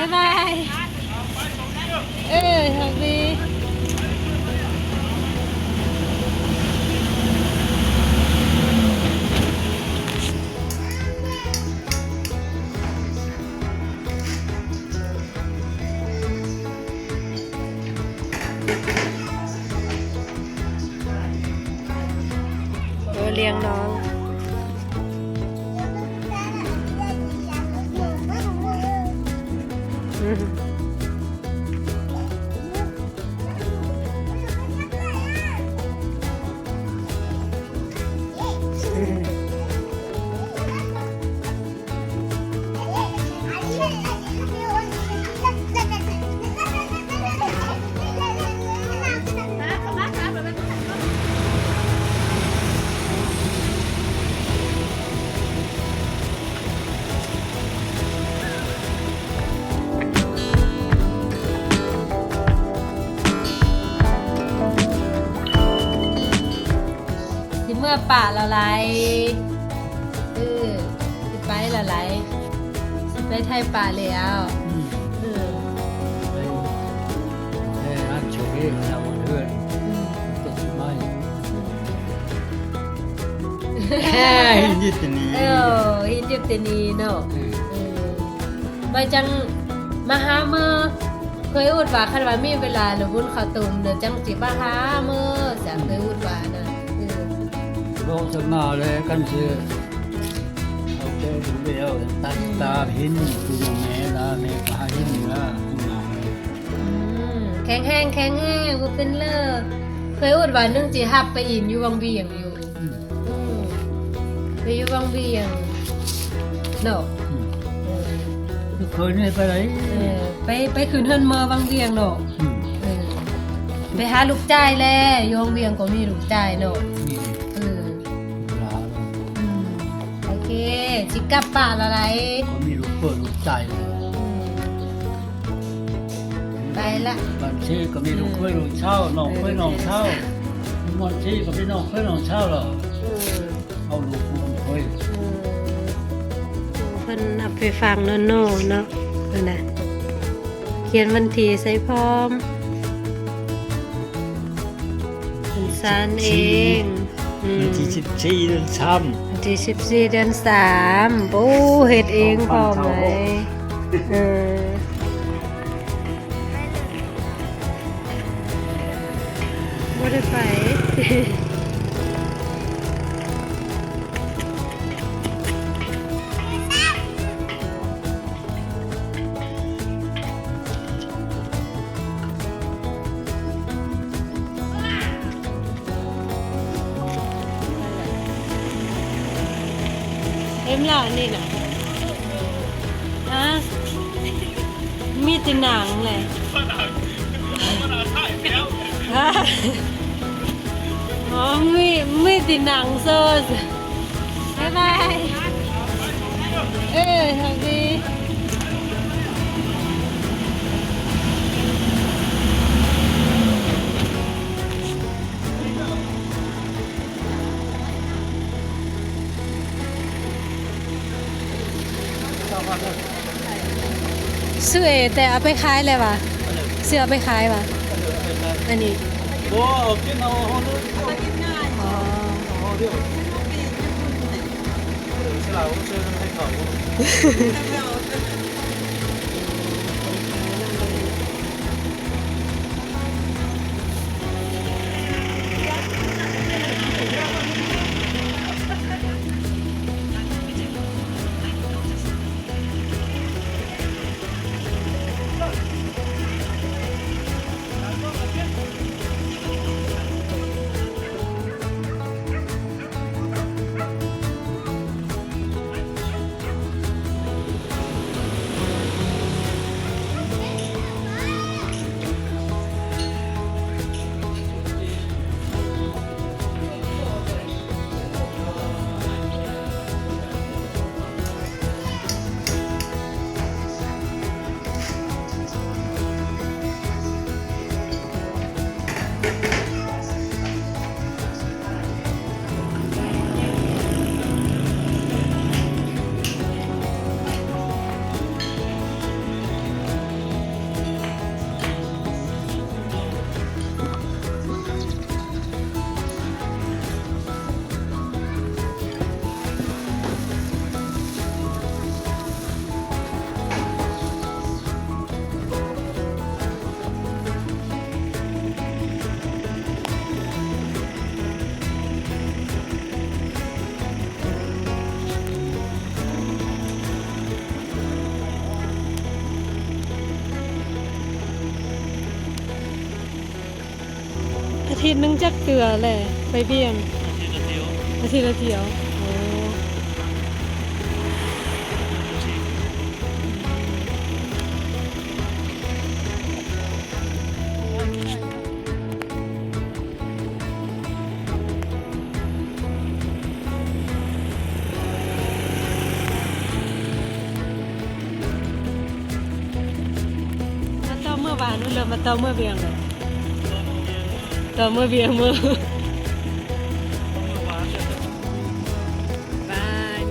ບາຍບາຍ ເອີ ໂຊກດີ. ເອີ ລ້ຽງນ້ອງ. ຊິເມືອປ່າແລ້ວໄຫຼ ເອີ ຊິໄປແລ້ວໄຫຼ ຊິໄປໄຖປ່າແລ້ວ. ອືມ ເອີ ໄປແຕ່ຮ້ານໂຊເອງນຳເພື່ອນ ອືມ ເຈັດສິບໄມ້ ອືມ ເອີ ເອີ ເອີ ບາດຈັ່ງມາຫາເມີ. ເຄີຍອຸດວ່າ ຄັນວ່າມີເວລາແລ້ວບຸນເຂົ້າຕຸ່ມເດີ ຈັ່ງຊິມາຫາເມີ ສາເຄີຍອຸດວ່ານະ. ເອີ ບອກສະມາແລະ ຄັນຊິເອົາແຕ່ເດີ ຕັດຕາຫີນ ອືມ ຢູ່ແມ່ລະ ແມ່ກະຫາຫີນລະ ອືມ ແຂງແຮງ ແຂງແຮງ ບໍ່ເປັນເລີ. ເຄີຍອຸດວ່າໜຶ່ງຊິຮັບໄປອິນຢູ່ວັງວຽງຢູ່. ອືມ ອືມ ໄປຢູ່ວັງວຽງເນາະ. ອືມ ເອີ ຄືເຄີຍນີ້ໄປໃດ? ເອີ ໄປ ໄປຂຶ້ນເຮືອນເມືອວັງວຽງເນາະ. ອືມ ເອີ ໄປຫາລູກຊາຍແລະ ຢູ່ວັງວຽງກໍມີລູກຊາຍເນາະ. ອືມ ເອີ ອືມ ໂອເຄ ຊິກັບບ້ານລະໄດ໋ ກໍມີລູກເຂີ້ລູກຊາຍ. ອືມ ໄປລະ ບ້ານເຊກໍມີ ອືມ ລູກເຂີ້ລູກສາວ ນ້ອງເຂີ້ ເອີ ນ້ອງສາວ ບ່ອນເຊກໍເປັນນ້ອງເຂີ້ນ້ອງສາວລະ. ອືມ ເອົາລູກເຂີ້ ອືມ ເພິ່ນເອົາໄປຝາກນ້ອງໆເນາະ ເພິ່ນນະ ຂຽນວັນທີໃສ່ພ້ອມ ເພິ່ນສານເອງ. ອືມ ວັນທີສິບສີ່ເດືອນສາມ ວັນທີສິບສີ່ເດືອນສາມ. ໂອ້ ເຮັດເອງພ້ອມເລີຍ. ເອີ ບໍ່ໄດ້ໄປ. ເຫັນແລ້ວອັນນີ້ນະ ຮະ ມີແຕ່ໜັງແຫຼະ ຮະ ອໍ ມີ ມີແຕ່ໜັງໂຊ. ບາຍບາຍ ເອີ ໂຊກດີ. ຊື້ແຕ່ເອົາໄປຂາຍແລ້ວຫວາ? ຊື້ເອົາໄປຂາຍຫວາ? ອັນນີ້ ບໍ່ ເອົາກິນເອົາເຮົາເລີຍ. ອໍ ເອົາເຮົາດຽວ. ທິດໜຶ່ງຈັກເທື່ອແຫຼະໄປວຽງ? ອາທິດລະທ່ຽວ. ອາທິດລະທ່ຽວ. ໂອ້. ມາຕໍ່ເມືອວານພຸ້ນ ເລີ່ມມາຕໍ່ເມືອວຽງແລ້ວ ຕໍ່ເມືອວຽງ ເມືອ ບາຍ.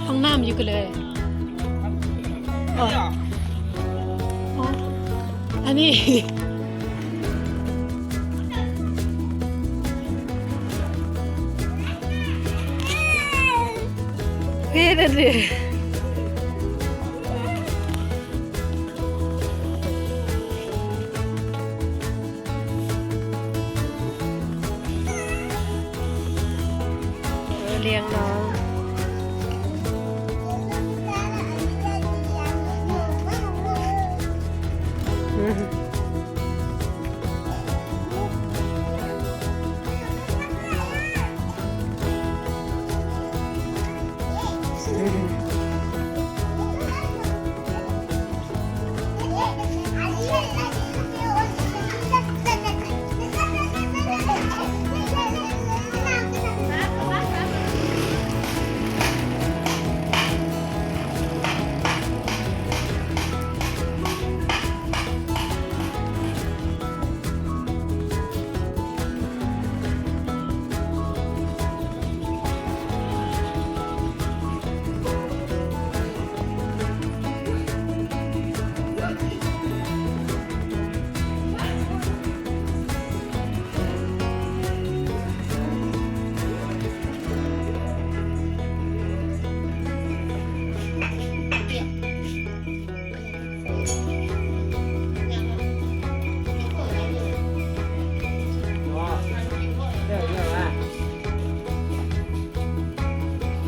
ຫ້ອງນ້ຳຢູ່ກັນເລີຍ. ອໍ ອັນນີ້ ເຮັດອັນນີ້. ເອີ ລ້ຽງນ້ອງ.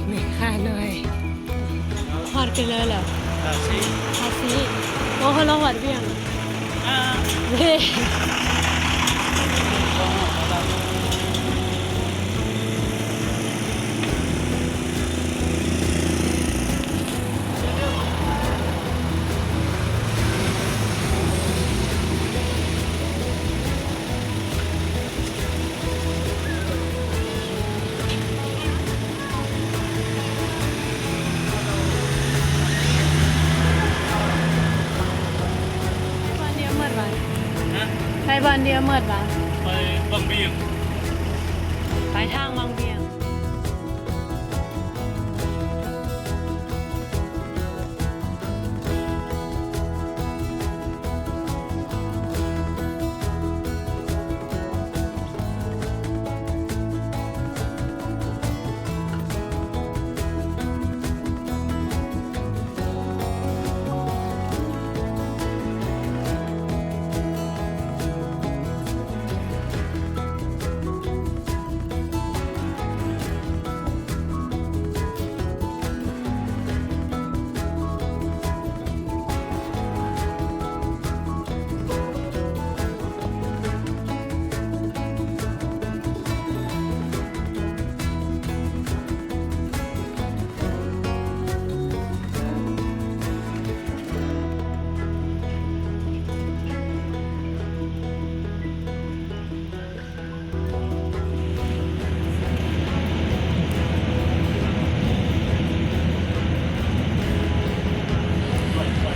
ແມ່ຄ້ານ້ອຍ ຮອດກັນແລ້ວເຫຼືອ ພາສີ ພາສີ. ໂອ້ ເຮົາລອງຮອດວຽງ ອ່າ ເດ້. ໄປບ່ອນດຽວໝົດຫວາ? ຮະ? ໄປບ່ອນດຽວໝົດຫວາ? ໄປວັງວຽງ. ໄປທາງວັງວຽງ. ເ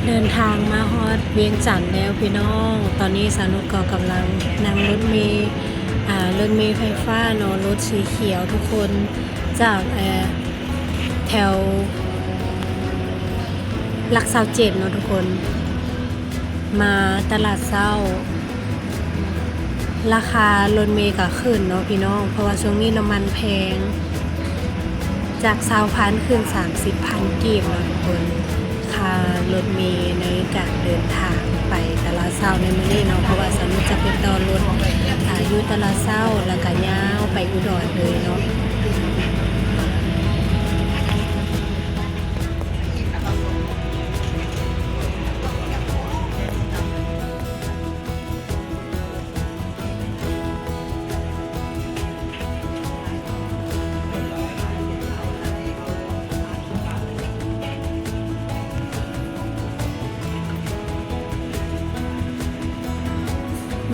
ເດີນທາງມາຮອດວຽງຈັນແລ້ວພີ່ນ້ອງ. ຕອນນີ້ສາວນຸດກໍກຳລັງນັ່ງລົດເມ ອາ ລົດເມໄຟຟ້າເນາະ, ລົດສີຂຽວທຸກຄົນ ຈາກ ເອີ ແຖວຫຼັກຊາວເຈັດເນາະທຸກຄົນ ມາຕະຫຼາດເຊົ້າ. ລາຄາລົດເມກໍຂຶ້ນເນາະພີ່ນ້ອງ ເພາະວ່າຊ່ວງນີ້ນ້ຳມັນແພງ ຈາກຊາວພັນຂຶ້ນສາມສິບພັນກີບເນາະທຸກຄົນ ຄ່າລົດເມໃນການເດີນທາງໄປຕະຫຼາດເຊົ້າໃນມື້ນີ້ເນາະ. ເພາະວ່າສາວນຸດຈະໄປຕໍ່ລົດ ອາ ຢູ່ຕະຫຼາດເຊົ້າ ແລ້ວກໍຍາວໄປອຸດອນເລີຍເນາະ.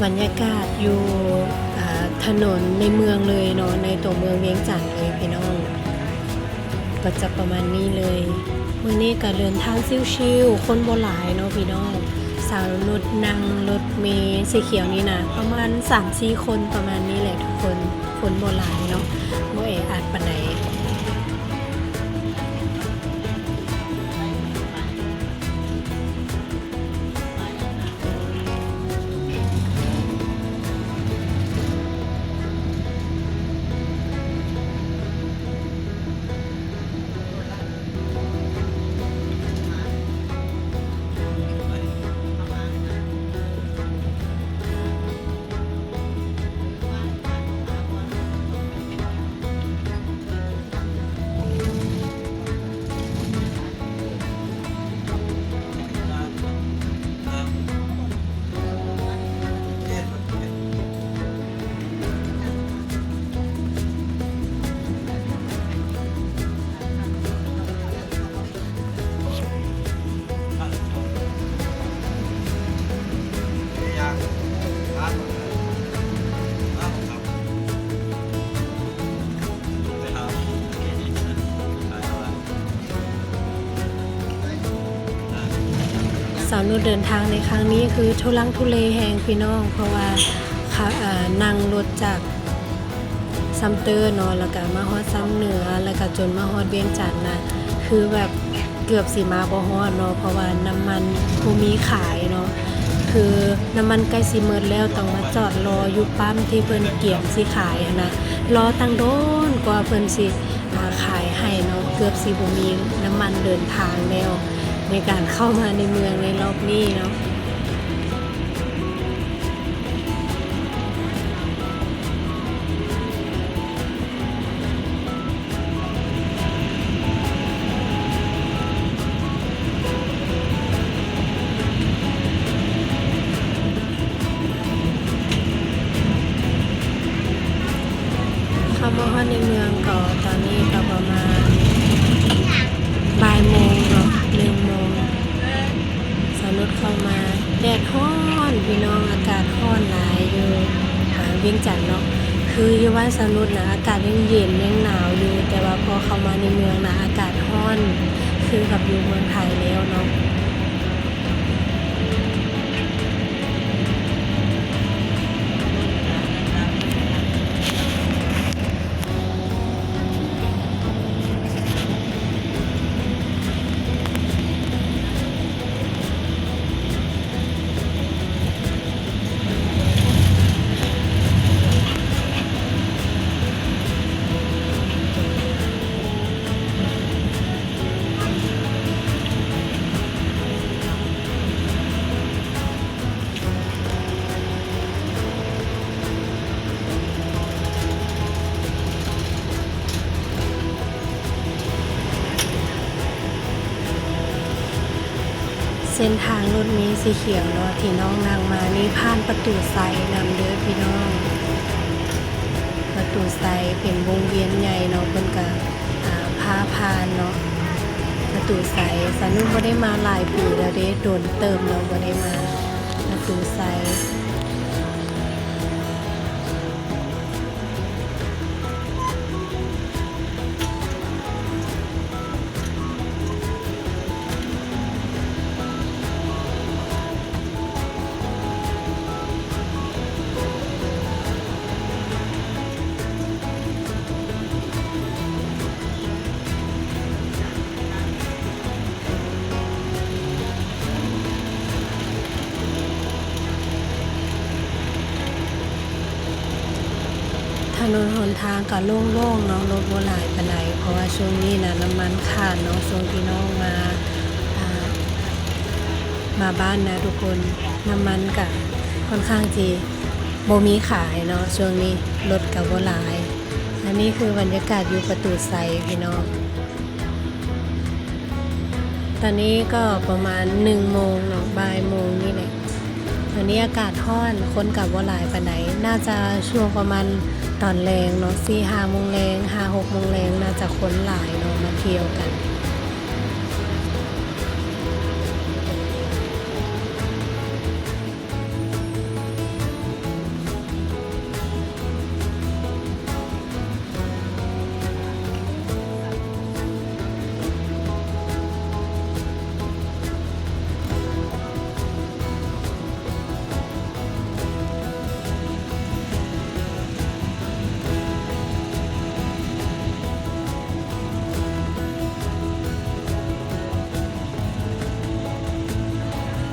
ບັນຍາກາດຢູ່ ອາ ຖະໜົນໃນເມືອງເລີຍເນາະ, ໃນຕົວເມືອງວຽງຈັນເລີຍພີ່ນ້ອງ. ກໍຈະປະມານນີ້ເລີຍ. ມື້ນີ້ກໍເດີນທາງຊິວໆ ຄົນບໍ່ຫຼາຍເນາະພີ່ນ້ອງ. ສາວນຸດນັ່ງລົດເມສີຂຽວນີ້ນະ ປະມານສາມສີ່ຄົນ ປະມານນີ້ແຫຼະທຸກຄົນ. ຄົນບໍ່ຫຼາຍເນາະ ບໍ່ແອອັດປານໃດ. ສາວນຸດເດີນທາງໃນຄັ້ງນີ້ຄືທຸລັກທຸເລແຮງພີ່ນ້ອງ ເພາະວ່າ ຂະ ເອີ ນັ່ງລົດຈາກຊຳເຕີເນາະ ແລ້ວກະມາຮອດຊຳເໜືອ ແລ້ວກະຈົນມາຮອດວຽງຈັນນະ ຄືແບບເກືອບຊິມາບໍ່ຮອດເນາະ ເພາະວ່ານ້ຳມັນບໍ່ມີຂາຍເນາະ ຄືນ້ຳມັນໃກ້ຊິໝົດແລ້ວ ຕ້ອງມາຈອດລໍຢູ່ປ້ຳທີ່ເພິ່ນກຽມຊິຂາຍຫັ້ນນະ ລໍຕັ້ງດົນກວ່າເພິ່ນຊິ ອາ ຂາຍໃຫ້ເນາະ ເກືອບຊິບໍ່ມີນ້ຳມັນເດີນທາງແລ້ວ ໃນການເຂົ້າມາໃນເມືອງໃນລອບນີ້ເນາະ. ເຂົ້າມາຮອດໃນເມືອງກໍ ຕອນນີ້ກໍປະມານບ່າຍໂມງເນາະ ໜຶ່ງໂມງ ສາວນຸດເຂົ້າມາ ແດດຮ້ອນພີ່ນ້ອງ ອາກາດຮ້ອນຫຼາຍຢູ່ ອາ ວຽງຈັນເນາະ ຄືຢູ່ບ້ານສາວນຸດນະ ອາກາດຍັງເຢັນຍັງໜາວຢູ່ ແຕ່ວ່າພໍເຂົ້າມາໃນເມືອງນະ ອາກາດຮ້ອນຄືກັບຢູ່ເມືອງໄທແລ້ວເນາະ. ເສັ້ນທາງລົດເມສີຂຽວເນາະ ທີ່ນ້ອງນັ່ງມານີ້ ຜ່ານປະຕູໄຊນຳເດີພີ່ນ້ອງ. ປະຕູໄຊເປັນວົງວຽນໃຫຍ່ເນາະ ເພິ່ນກະ ອາ ພາຜ່ານເນາະ ປະຕູໄຊ. ສາວນຸດບໍ່ໄດ້ມາຫຼາຍປີແລ້ວເດ້ ດົນເຕີບແລ້ວບໍ່ໄດ້ມາປະຕູໄຊ. ເ ຖະໜົນຫົນທາງກໍໂລ່ງໆເນາະ, ລົດບໍ່ຫຼາຍປານໃດ ເພາະວ່າຊ່ວງນີ້ນະ ນ້ຳມັນຂາດເນາະ. ຊ່ວງທີ່ນ້ອງມາ ອ່າ ມາບ້ານນະທຸກຄົນ ນ້ຳມັນກະຄ່ອນຂ້າງທີ່ບໍ່ມີຂາຍເນາະ ຊ່ວງນີ້ລົດກະບໍ່ຫຼາຍ. ອັນນີ້ຄືບັນຍາກາດຢູ່ປະຕູໄຊພີ່ນ້ອງ. ຕອນນີ້ກໍປະມານໜຶ່ງໂມງເນາະ ບ່າຍໂມງນີ້ແຫຼະ. ຕອນນີ້ອາກາດຮ້ອນ ຄົນກໍບໍ່ຫຼາຍປານໃດ ໜ້າຈະຊ່ວງປະມານຕອນແລງເນາະ ສີ່ຫ້າໂມງແລງ ຫ້າຫົກໂມງແລງ ໜ້າຈະຄົນຫຼາຍເນາະ ມາທ່ຽວກັນ.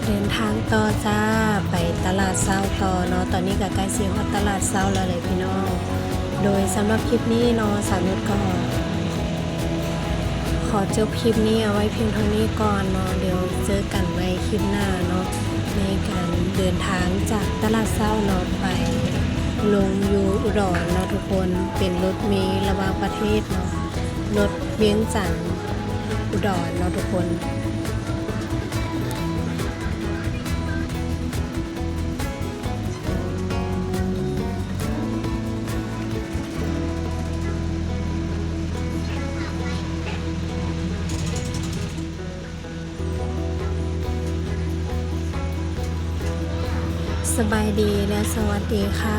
ເດີນທາງຕໍ່ຈ້າ ໄປຕະຫຼາດເຊົ້າຕໍ່ເນາະ. ຕອນນີ້ກໍໃກ້ຊິຮອດຕະຫຼາດເຊົ້າແລ້ວແຫຼະພີ່ນ້ອງ. ໂດຍສຳລັບຄລິບນີ້ເນາະ ສາວນຸດກໍຂໍຈົບຄລິບນີ້ເອົາໄວ້ພຽງເທົ່ານີ້ກ່ອນເນາະ. ດຽວເຈີກັນໃໝ່ຄລິບໜ້າເນາະ ໃນການເດີນທາງຈາກຕະຫຼາດເຊົ້າເນາະ ໄປລົງຢູ່ອຸດອນເນາະທຸກຄົນ. ເປັນລົດເມລະຫວ່າງປະເທດເນາະ ລົດວຽງຈັນ ອຸດອນເນາະທຸກຄົນ. ສະບາຍດີ ແລະ ສະຫວັດດີຄ່ະ.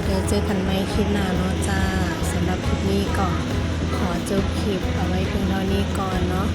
ດຽວເຈີກັນໃໝ່ຄລິບໜ້າເນາະຈ້າ. ສຳລັບຄລິບນີ້ກໍຂໍຈົບຄລິບເອົາໄວ້ພຽງເທົ່ານີ້ກ່ອນເນາະ.